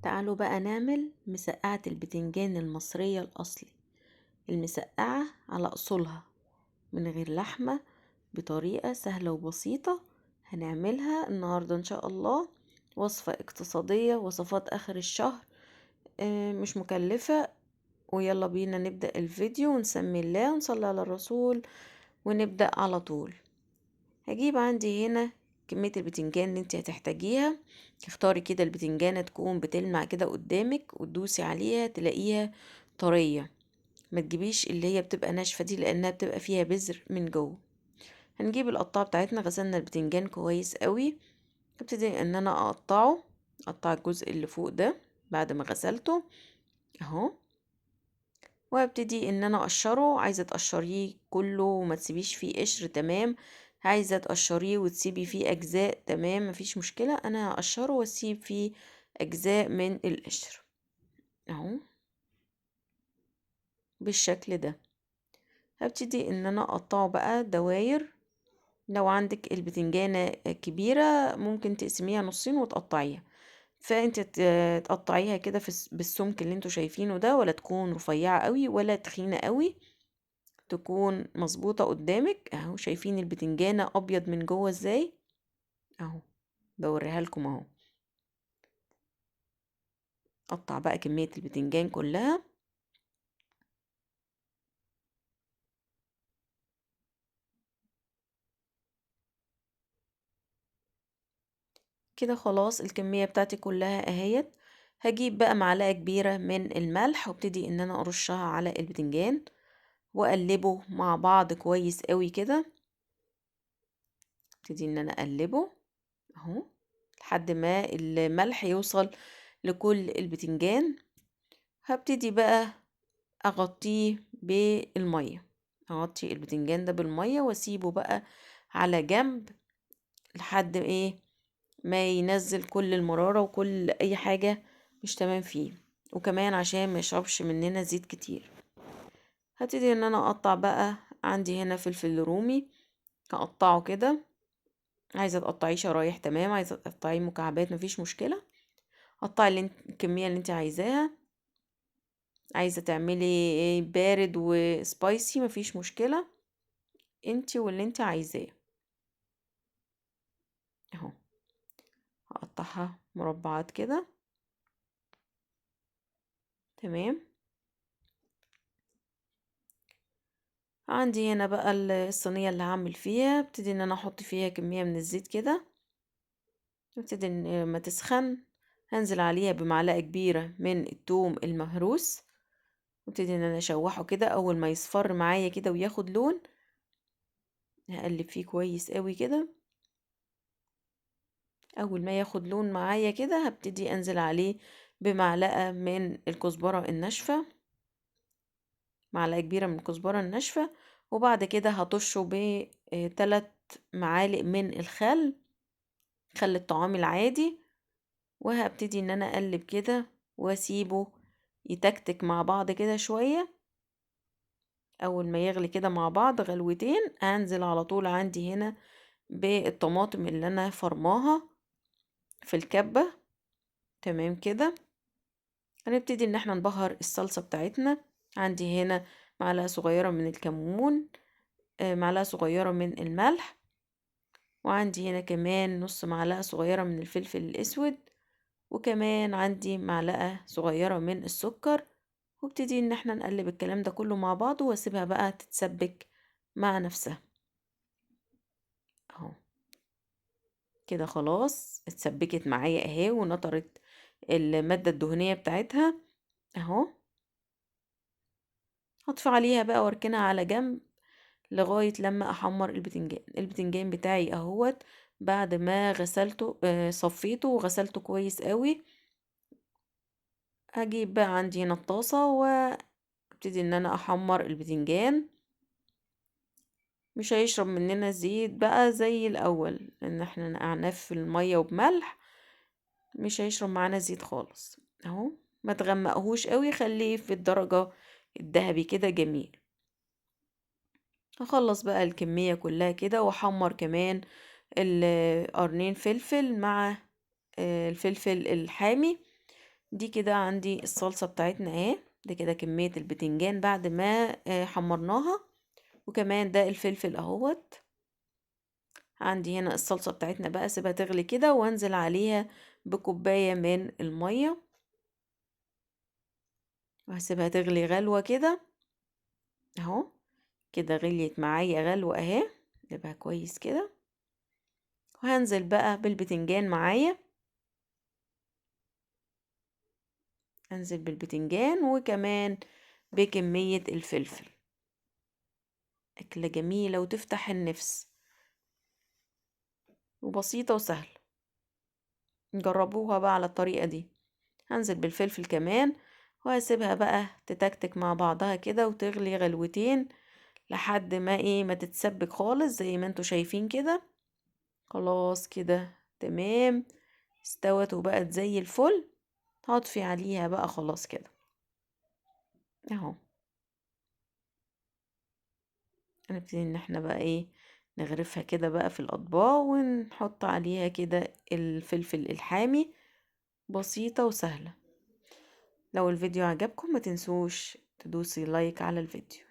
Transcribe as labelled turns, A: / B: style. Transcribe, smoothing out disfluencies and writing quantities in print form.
A: تعالوا بقى نعمل مسقعة البتنجان المصرية الأصلي، المسقعة على أصولها من غير لحمة، بطريقة سهلة وبسيطة. هنعملها النهاردة إن شاء الله، وصفة اقتصادية، وصفات آخر الشهر، مش مكلفة. ويلا بينا نبدأ الفيديو ونسمي الله ونصلي على الرسول ونبدأ على طول. هجيب عندي هنا كمية البتنجان اللي انت هتحتاجيها، اختاري كده البتنجانة تكون بتلمع كده قدامك وتدوسي عليها تلاقيها طرية، ما تجيبيش اللي هي بتبقى ناشفة دي لأنها بتبقى فيها بذر من جوه. هنجيب القطاعة بتاعتنا، غسلنا البتنجان كويس قوي، هبتدي ان انا اقطعه، اقطع الجزء اللي فوق ده بعد ما غسلته اهو، وهبتدي ان انا اقشره. عايزة تقشريه كله وما تسيبيش فيه قشر، تمام. عايزة تقشريه وتسيبي فيه اجزاء، تمام، مفيش مشكلة. انا هقشره واسيب فيه اجزاء من القشر اهو بالشكل ده. هبتدي ان انا اقطعه بقى دواير. لو عندك البتنجانة كبيرة ممكن تقسميها نصين وتقطعيها، فانت تقطعيها كده بالسمك اللي انتوا شايفينه ده، ولا تكون رفيعة قوي ولا تخينة قوي، تكون مظبوطة قدامك اهو. شايفين البتنجانة ابيض من جوه ازاي اهو، بوريها لكم اهو. قطع بقى كمية البتنجان كلها. كده خلاص الكمية بتاعتي كلها اهيت. هجيب بقى معلقة كبيرة من الملح وابتدي ان انا ارشها على البتنجان واقلبه مع بعض كويس قوي كده. ابتدي ان انا اقلبه اهو لحد ما الملح يوصل لكل البتنجان. هبتدي بقى اغطيه بالمية، اغطي البتنجان ده بالمية واسيبه بقى على جنب لحد ايه ما ينزل كل المرارة وكل اي حاجة مش تمام فيه، وكمان عشان ما يشربش مننا زيت كتير. هبتدي ان انا اقطع بقى. عندي هنا فلفل رومي هقطعه كده، عايزة تقطعيه شرايح تمام، عايزة تقطعيه مكعبات مفيش مشكلة، قطعي الكمية اللي انت عايزاها. عايزة تعملي ايه بارد وسبايسي مفيش مشكلة، انت واللي انت عايزاه اهو. هقطعها مربعات كده تمام. عندي هنا بقى الصينية اللي هعمل فيها، ابتدي ان انا احط فيها كمية من الزيت كده، ابتدي ان ما تسخن هنزل عليها بمعلقة كبيرة من التوم المهروس، وابتدي ان انا اشوحه كده. اول ما يصفر معايا كده وياخد لون هقلب فيه كويس قوي كده. اول ما ياخد لون معايا كده هبتدي انزل عليه بمعلقة من الكزبرة الناشفة، معلقة كبيرة من الكزبرة الناشفة، وبعد كده هطشه بتلات معالق من الخل، خل الطعام العادي، وهبتدي ان انا اقلب كده واسيبه يتكتك مع بعض كده شوية. اول ما يغلي كده مع بعض غلوتين هنزل على طول عندي هنا بالطماطم اللي انا فرماها في الكبة تمام كده. هنبتدي ان احنا نبهر الصلصة بتاعتنا. عندي هنا معلقة صغيرة من الكمون، معلقة صغيرة من الملح، وعندي هنا كمان نص معلقة صغيرة من الفلفل الاسود، وكمان عندي معلقة صغيرة من السكر. وابتدي ان احنا نقلب الكلام ده كله مع بعضه واسيبها بقى تتسبك مع نفسها اهو كده. خلاص اتسبكت معايا اهي ونطرت المادة الدهنية بتاعتها اهو. هطفي عليها بقى واركنها على جنب لغاية لما احمر البتنجان. البتنجان بتاعي اهوت بعد ما غسلته، صفيته وغسلته كويس قوي. هجيب بقى عندي هنا الطاسة وابتدي ان انا احمر البتنجان. مش هيشرب مننا زيت بقى زي الاول لان احنا نقعناه في المية وبملح، مش هيشرب معانا زيت خالص اهو. ما تغمقهوش قوي، خليه في الدرجة الذهبي كده جميل. هخلص بقى الكمية كلها كده واحمر كمان القرنين فلفل مع الفلفل الحامي. دي كده عندي الصلصة بتاعتنا اهي. ده كده كمية البتنجان بعد ما حمرناها، وكمان ده الفلفل اهوت. عندي هنا الصلصة بتاعتنا بقى، سيبها تغلي كده وانزل عليها بكوباية من المية، وهسيبها تغلي غلوة كده اهو. كده غليت معايا غلوة اهي، نبقى كويس كده. وهنزل بقى بالبتنجان معايا، انزل بالبتنجان وكمان بكمية الفلفل. أكلة جميلة وتفتح النفس وبسيطة وسهلة، جربوها بقى على الطريقة دي. هنزل بالفلفل كمان وهسيبها بقى تتكتك مع بعضها كده وتغلي غلوتين لحد ما ما تتسبك خالص زي ما انتوا شايفين كده. خلاص كده تمام، استوت وبقت زي الفل. هطفي عليها بقى خلاص كده اهو. هنبتدي ان احنا بقى نغرفها كده بقى في الاطباق، ونحط عليها كده الفلفل الحامي. بسيطة وسهلة. لو الفيديو عجبكم ما تنسوش تدوسي لايك على الفيديو.